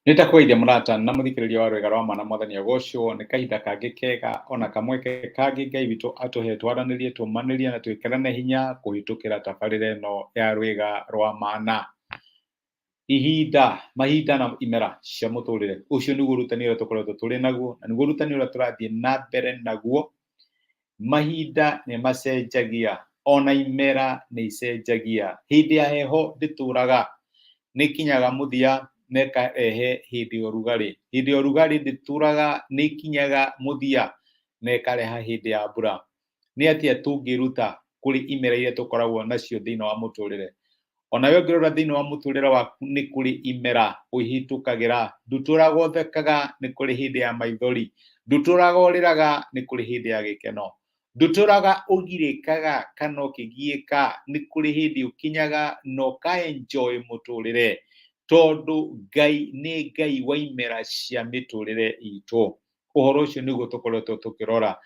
Nĩ ta kũgeithia mũrata na mũthikĩrĩria wa Rwĩga rwa Mana Mwathani agocwo nĩ kahinda kangĩ kega ona kamweke kangĩ Ngai witũ atũhe twaranĩrie tũmanĩrie na twĩkĩrane hinya kũhĩtũkĩra tabarĩra ĩno ya Rwĩga rwa Mana. Ihinda, mahinda na imera cia mũtũrĩre ũcio nĩguo ũrutani ũrĩa tũkoretwo tũrĩ naguo na nĩguo ũrutani ũrĩa tũrathiĩ na mbere naguo. Mahinda nĩ macenjagia, ona imera nĩ icenjagia. Hĩndĩ ya heho ndĩtũraga, nĩ ĩkinyaga mũthia na ĩkarehe hĩndĩ ya ũrugarĩ. Hĩndĩ ya ũrugarĩ ndĩtũraga, nĩ ĩkinyaga mũthia na ĩkareha hĩndĩ ya mbura. Nĩ atĩa tũngĩruta kũrĩ imera iria tũkoragwo nacio thĩinĩ wa mũtũrĩre? Onawe ũngĩrora thĩinĩ wa mũtũrĩre waku nĩ kũrĩ imera ũhĩtũkagĩra. Ndũtũraga ũthekaga, nĩ kũrĩ hĩndĩ ya maithori. Ndũtũraga ũrĩraga, nĩ kũrĩ hĩndĩ ya gĩkeno. Ndũtũraga ũgirĩkaga kana ũkĩgiĩka, nĩ kũrĩ hĩndĩ ũkinyaga na ũka enjoy mũtũrĩre. Tondũ Ngai nĩ Ngai wa imera cia mĩtũrĩre itũ. Ũhoro ũcio nĩguo tũkoretwo tũkĩrora.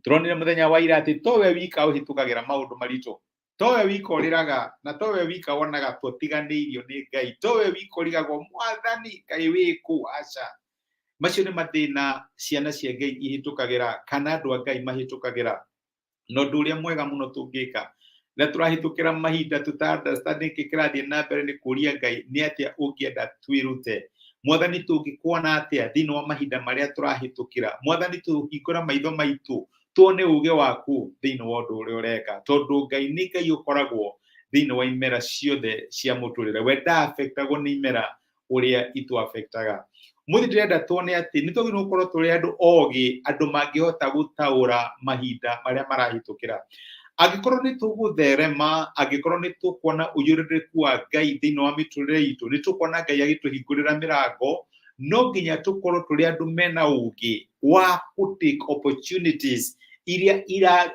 Tũronire mũthenya wa ira atĩ towe wika ũhĩtũkagĩra maũndũ maritũ. Towe wika ũrĩraga na towe wika wonaga tũtiganĩirio nĩ Ngai. Towe wika ũrigagwo Mwathani kaĩ wĩ kũ? Aca. Macio nĩ mathĩna ciana cia Ngai ihĩtũkagĩra kana andũ a Ngai mahĩtũkagĩra. Na ũndũ ũrĩa mwega mũno tũngĩka rĩrĩa tũrahĩtũkĩra mahinda tũta understand nĩkĩ kĩrathiĩ na mbere nĩ kũria Ngai nĩ atĩa ũngĩenda twĩrute. Mwathani tũngĩkuona atĩa thĩinĩ wa mahinda marĩa tũrahĩtũkĩra? Mwathani tũhingũra maitho maitũ tuone ũgĩ waku thĩinĩ wa ũndũ ũrĩa ũreka, tondũ Ngai nĩ Ngai ũkoragwo thĩinĩ wa imera ciothe cia mũtũrĩre. We ndaafektagwo nĩ imera ũrĩa itũafektaga. Mũthĩ ndĩrenda tuone atĩ nĩ twagĩrĩirwo gũkorwo tũrĩ andũ ogĩ, andũ mangĩhota gũtaũra mahinda marĩa marahĩtũkĩra. Angĩkorwo nĩ tũgũtherema, angĩkorwo nĩ tũkuona ũiyũrĩrĩku wa Ngai thĩinĩ wa mĩtũrĩre itũ, nĩ tũkuona Ngai agĩtũhingũrĩra mĩrango, no nginya tũkorwo tũrĩ andũ mena ũgĩ wa kũ take opportunities iria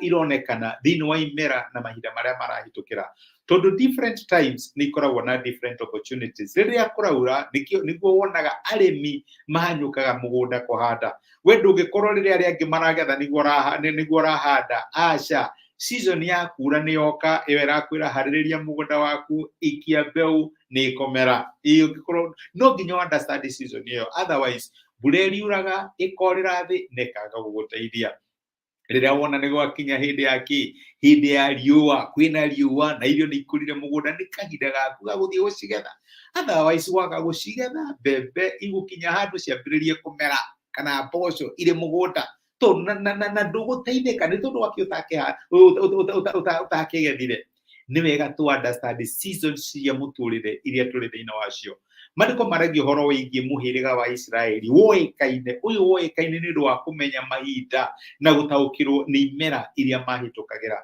ironekana thĩinĩ wa imera na mahinda marĩa marahĩtũkĩra. Tondũ different times nĩ ikoragwo na different opportunities. Rĩrĩa kũraura nĩkĩo nĩguo wonaga arĩmi mahanyũkaga mũgũnda kũhanda. We ndũngĩkorwo rĩrĩa arĩa angĩ maragetha nĩguo nĩguo ũrahanda, aca. Season ya kura nĩ yoka, ĩyo ĩrakwĩra harĩrĩria mũgũnda waku, ikia mbeũ nĩ ĩkũmera. Ũngĩkorwo no nginya ũ understand season ĩyo, otherwise mbura ĩriuraga ĩkorĩra thĩ na ĩkaga gũgũteithia. Rĩrĩa wona nĩ gwakinya hĩndĩ ya kĩ, hĩndĩ ya riũa, kwĩna riũa na irio nĩ ikũrire mũgũnda, nĩ kahinda gaku ga gũthiĩ gũcigetha. Otherwise waga gũcigetha, mbembe igũkinya handũ ciambĩrĩrie kũmera kana mboco irĩ mũgũnda, na ndũgũteithĩka nĩ tondũ wakĩ ũtakĩgethire. Nĩ wega tũ understand seasons cia mũtũrĩre iria tũrĩ thĩinĩ wacio. Maandĩko maragia ũhoro wĩgiĩ mũhĩrĩga wa Isiraeli woĩkaine, ũyũ woĩkaine nĩ ũndũ wa kũmenya mahinda na gũtaũkĩrwo nĩ imera iria mahĩtũkagĩra.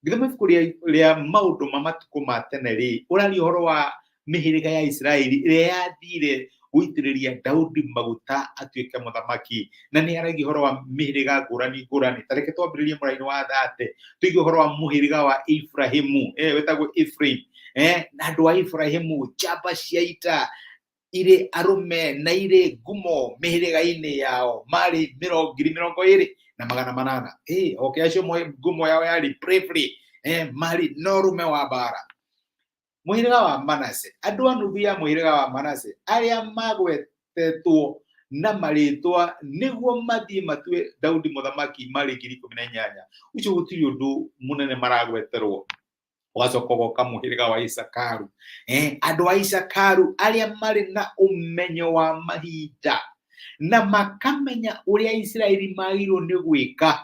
Ngĩthoma ibuku rĩa maũndũ ma matukũ ma tene rĩ, ũraria ũhoro wa mĩhĩrĩga ya Isiraeli ĩrĩa yathire gũitĩrĩria Daudi maguta atuĩke mũthamaki, na nĩ aragia ũhoro wa mĩhĩrĩga ngũrani ngũrani. Ta reke twambĩrĩrie mũraini wa thate, tũigue ũhoro wa mũhĩrĩga wa Ibrahimu, wĩtagwo Ephraim, na andũ a Ibrahimu, njamba cia ita irĩ arũme na irĩ ngumo mĩhĩrĩga-inĩ yao marĩ 208,800. Okay, acio ngumo yao yarĩ bravery, marĩ na ũrũme wa mbara. Mũhĩrĩga wa Manase, andũ a nuthu ya mũhĩrĩga wa Manase arĩa magwetetwo na marĩtwa nĩguo mathiĩ matue Daudi mũthamaki marĩ 18,000. Ũcio gũtirĩ ũndũ mũnene maragweterwo. Ũgacoka ũgoka mũhĩrĩga wa Isakaru. Andũ a Isakaru arĩa marĩ na ũmenyo wa mahinda na makamenya ũrĩa Isiraeli magĩrĩirwo nĩ gwĩka.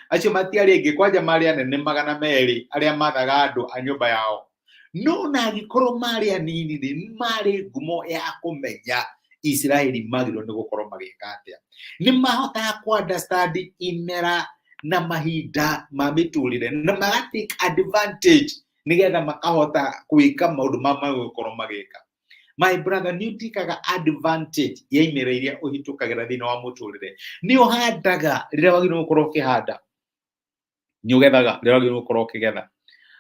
Acio matiarĩ aingĩ, kwanja marĩ anene 200 arĩa mathaga andũ a nyũmba yao. No ona angĩkorwo marĩ anini rĩ, marĩ ngumo ya kũmenya Isiraeli magĩrĩirwo nĩ gũkorwo magĩka atĩa. Nĩ mahotaga kũ understand imera na mahinda ma mĩtũrĩre na maga take advantage nĩgetha makahota gwĩka maũndũ ma magũkorwo magĩka. My brother, nĩ ũtikaga advantage ya imera iria ũhĩtũkagĩra thĩinĩ wa mũtũrĩre. Nĩ ũhandaga rĩrĩa wagĩrĩirwo gũkorwo ũkĩhanda, nĩ ũgethaga rĩrĩa wagĩrĩirwo gũkorwo ũkĩgetha.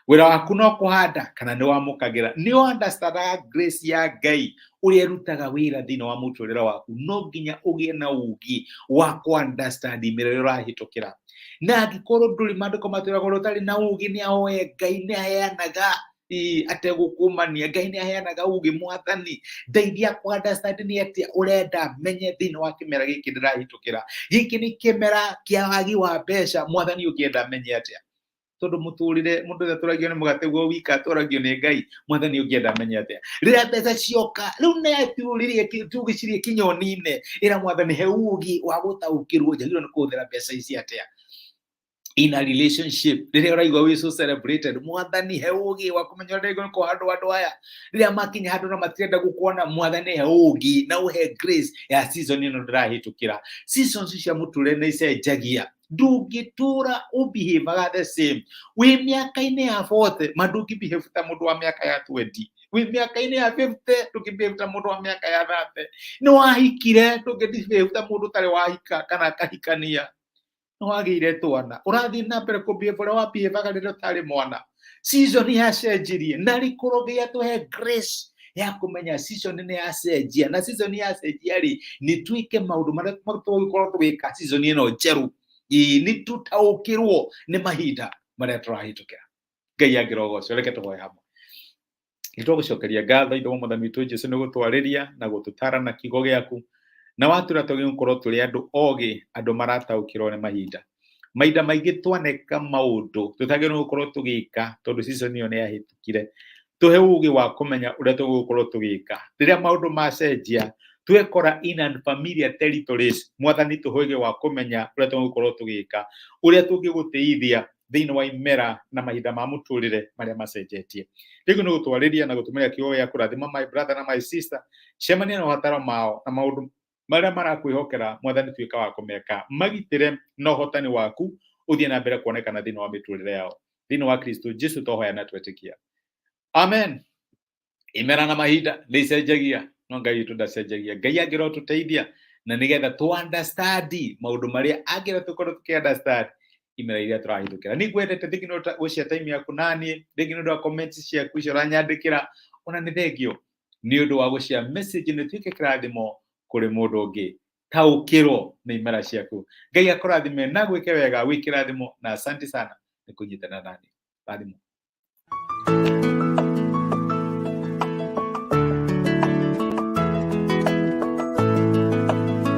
Wĩra waku no kũhanda kana nĩ wamũkagĩra. Nĩ ũunderstandaga grace ya Ngai ũrĩa ĩrutaga wĩra thĩinĩ wa mũtũrĩre waku. No nginya ũgĩe na ũũgĩ wa kũ understand imera iria ũrahĩtũkĩra. Na angĩkorwo ndũrĩ, maandĩko matwĩraga ũrĩa ũtarĩ na ũũgĩ nĩ ahoe Ngai, nĩ aheanaga. Ategũkũmania Ngai nĩ aheanaga ũgĩ. Mwathani, ndeithia kũ understand nĩ atĩa ũrenda menye thĩinĩ wa kĩmera gĩkĩ ndĩrahĩtũkĩra. Gĩkĩ nĩ kĩmera kĩa wagi wa mbeca. Mwathani, ũngĩenda menye atĩa? Tondũ mũtũrĩre mũndũ ũrĩa atũragio nĩ mũgate guo wika, atũragio nĩ Ngai. Mwathani, ũngĩenda menye atĩa rĩrĩa mbeca cioka? Rĩu nĩ atũrĩrie tũgĩcirie kinyoni-inĩ. Ĩra Mwathani, he ũgĩ wa gũtaũkĩrwo njagĩrĩirwo nĩ kũhũthĩra mbeca ici atĩa. In a relationship, rĩrĩa ũraigua wĩ so celebrated, Mwathani, he ũgĩ wa kũmenya ũrĩa ndagĩrĩirwo nĩ kũhandwo andũ aya rĩrĩa makinya handũ na matirenda gũkuona. Mwathani, he ũgĩ na ũhe grace ya season ĩno ndĩrahĩtũkĩra. Seasons cia mũtũrĩre nĩ icenjagia. Ndũngĩtũra ũbehavaga the same wĩ mĩaka-inĩ ya 40, ma ndũngĩbehave ta mũndũ wa mĩaka ya 20. Wĩ mĩaka-inĩ ya 50, ndũngĩbehave ta mũndũ wa mĩaka ya 30. Nĩ wahikire, ndũngĩbehave ta mũndũ ũtarĩ wahika kana akahikania. Nĩ wagĩire twana, ũrathiĩ na mbere kũbehave ũrĩa wabehavaga rĩrĩa ũtarĩ mwana. Season yacenjirie na rĩkorwo Ngai atũhe grace ya kũmenya season nĩ yacenjia, na season yacenjia rĩ, nĩ twĩke maũndũ marĩa tũgũkorwo tũgĩka season ĩno njerũ. Ĩĩ, nĩ tũtaũkĩrwo nĩ mahinda marĩa tũrahĩtũkĩra. Ngai angĩrogocwo. Reke tũhoe hamwe. Nĩ twagũcokeria ngatho, Ithe wa Mwathani witũ Jesu, nĩ gũtwarĩria na gũtũtara na kiugo gĩaku, na watwĩra twagĩrĩirwo gũkorwo tũrĩ andũ ogĩ, andũ marataũkĩrwo nĩ mahinda. Mahinda maingĩ twaneka maũndũ tũtagĩrĩirwo gũkorwo tũgĩka tondũ season ĩyo nĩ yahĩtũkire. Tũhe ũgĩ wa kũmenya ũrĩa tũgũkorwo tũgĩka rĩrĩa maũndũ macenjia, twekora in unfamiliar territories. Mwathani, tũhe ũgĩ wa kũmenya ũrĩa tũgũkorwo tũgĩka, ũrĩa tũngĩgũtĩithia thĩinĩ wa imera na mahinda ma mũtũrĩre marĩa macenjetie. Rĩu nĩ gũtwarĩria na gũtũmĩra kiugo gĩa kũrathima my brother na my sister. Cemania na mabataro mao na maũndũ marĩa marakwĩhokera. Mwathani, tuĩka wa kũmeka, magitĩre na ũhotani waku ũthiĩ na mbere kuonekana thĩinĩ wa mĩtũrĩre yao. Thĩinĩ wa Kristo Jesu twahoya na twetĩkia, amen. Imera na mahinda nĩ icenjagia, no Ngai witũ ndacenjagia. Ngai angĩrwo tũteithia na nĩgetha tũ understand maũndũ marĩa angĩra tũkorwo tũkĩ understand imera iria tũrahĩtũkĩra. Nĩ ngwendete. Thengi nĩ gũcia time yaku naniĩ. Thengi nĩ ũndũ wa comments ciaku icio ũranyandĩkĩra. Ona nĩ thengio nĩ ũndũ wa gũcia message nĩ tuĩke kĩrathimo kũrĩ mũndũ ũngĩ. Taũkĩrwo nĩ imera ciaku. Ngai akũrathime na gwĩke wega, wĩ kĩrathimo, na asante sana nĩ kũnyitana nani. Rathimo.